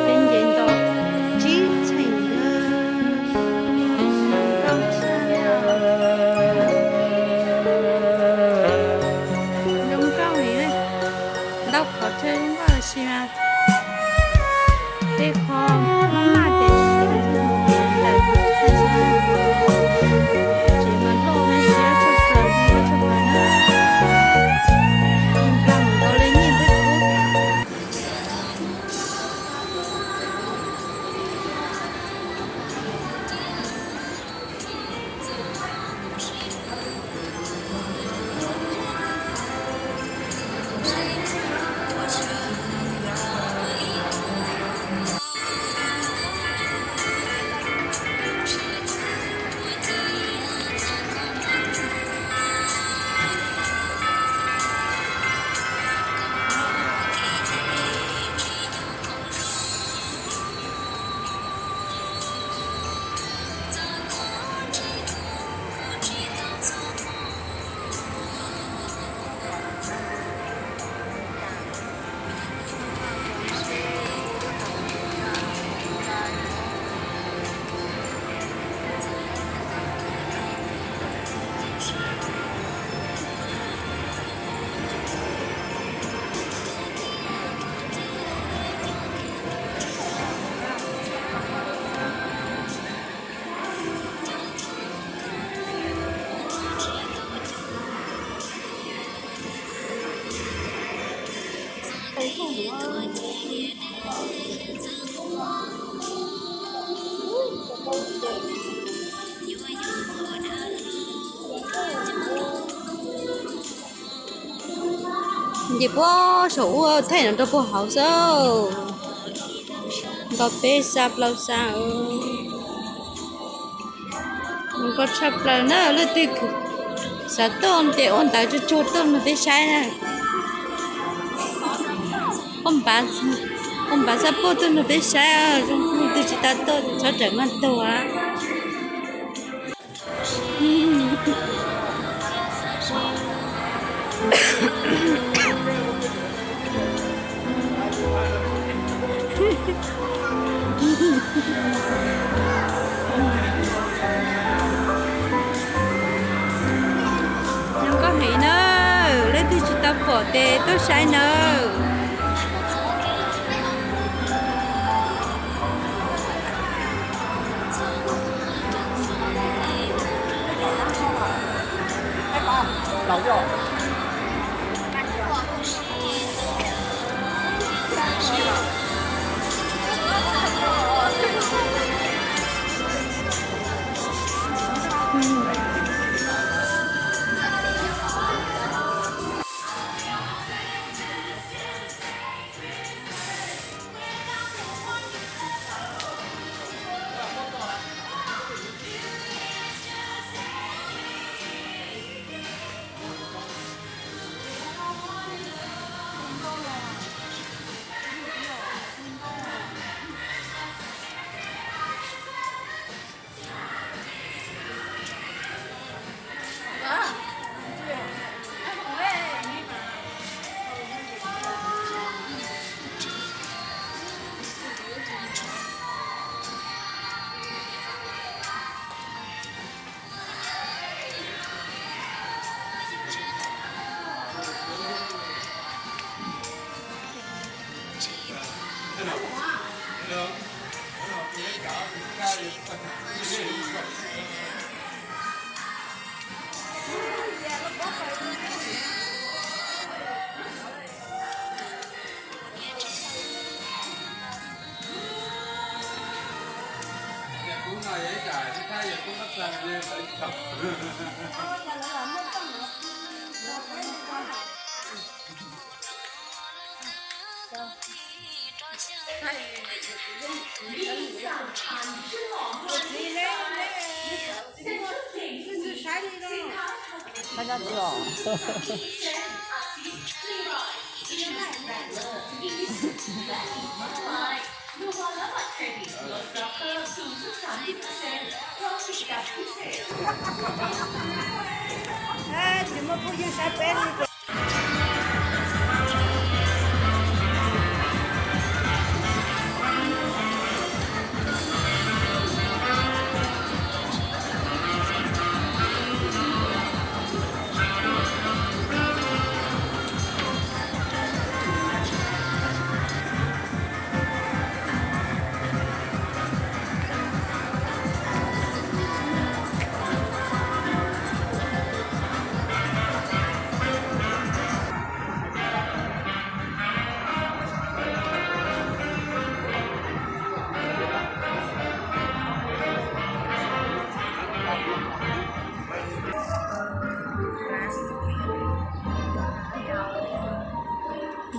Peb nce nto tsib txheem na. Zoo nkauj heev, ntau qhov chaw zoo nkauj los sis mas tej qho maj maj ces tsis tau ntawm tsis mas loj siab tshaj plaws, tshaj plaws na. Nplag nkaus li nyiaj npawg kub. Nce puag saum ub thaij no rau puag hauv xwb. Nto peb xa plaub xa. Zoo nkauj tshaj plaws na, leej twg xav tuaj ces ua ntawv tsuag tsuag tuaj nrog peb saib na. Ua npav, ua npav xab puj tuaj nrog peb saib, zoo nkauj, leej twg tsis tau tuaj txhob rawm maj tuaj. Zoo nkauj heev nawb, leej twg tsis tau pom ces tuaj saib nawb.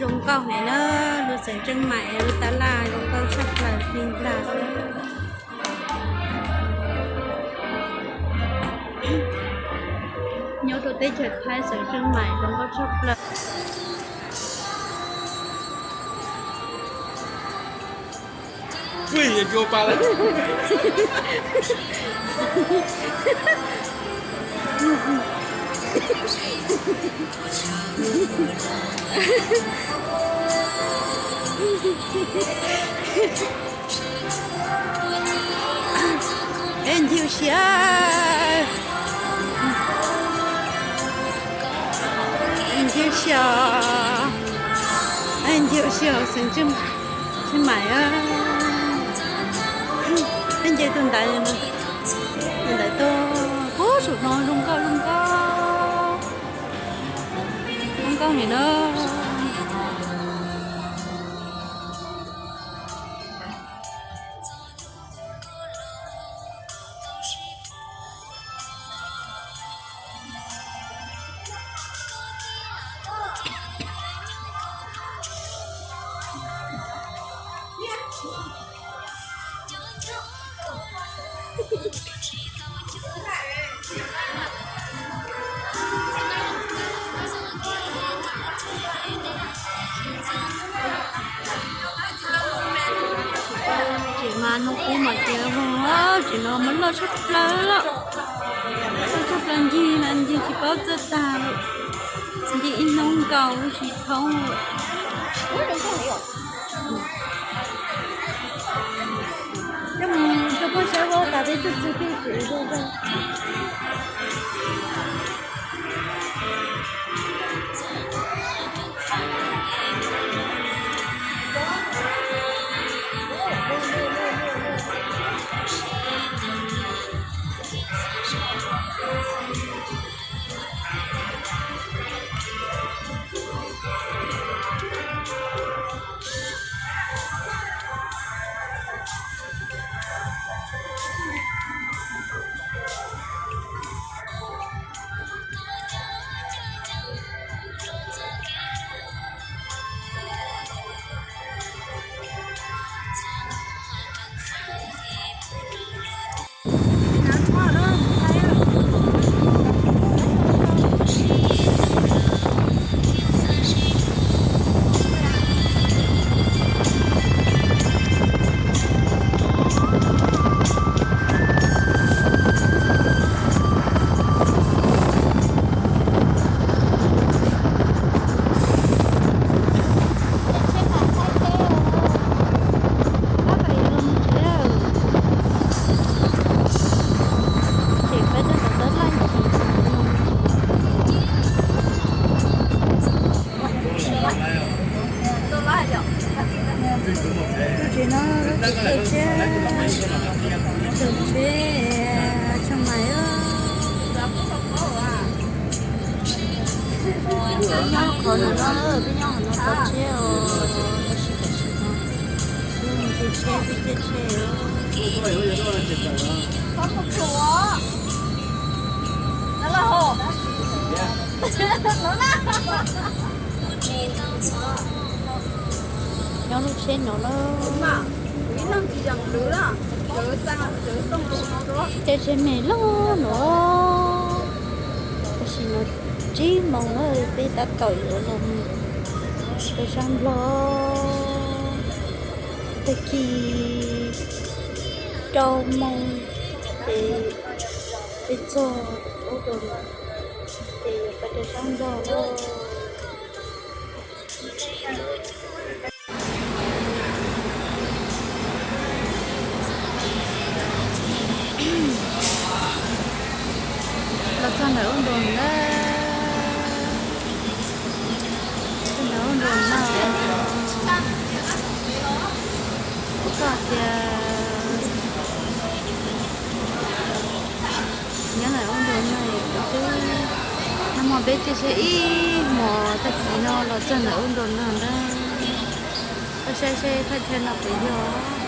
Zoo nkauj heev na, lub xeev Tsheej Maim lub tab laj zoo nkauj tshaj plaws li ntag. Nyob rau teb chaws Thaib xeev Tsheej Maim zoo nkauj tshaj plaws. Ncig xyov, ncig xyov, ncig xyov xeev Tsheej Maim. Peb nce tus ntawd, tus ntawd tuaj puag saum no zoo nkauj zoo nkauj, zoo nkauj heev na. Tsev mas no kuv mam tias, tsev no mas loj tshaj plaws, loj tshaj plaws, ncig mas ncig tsis paub txog tag, ncig ib hnub nkaus tsis thoob. Coj mus rau poj saib ua tas peb txuj txwg peb tsev zoo zoo. Tsev no, tsev, tsev Tsheej Maim. Nyob qhov no, peb nyob qhov no tau tsheb os, tab sis tam sim no peb mus caij tsheb, peb caij tsheb. Nyob lub tsheb no na. Caij tsheb me loj no. Tam sim no tsib moos na, peb tab tom yuav los mus rau sab Nplog. Tag kis rau moos ces peb txog ub rau no, ces yuav Pais rau sab nraud lawm. Los txog ntawm ub nrau na. Txog ntawm ub nrau na. Koj tias nyob ntawm ub nrau na, twb nag hmo peb caij tsheb ib hmos tag kis no los txog ntawm ub nrau na ntag. Koj saib seb thaj chaw no puas yog.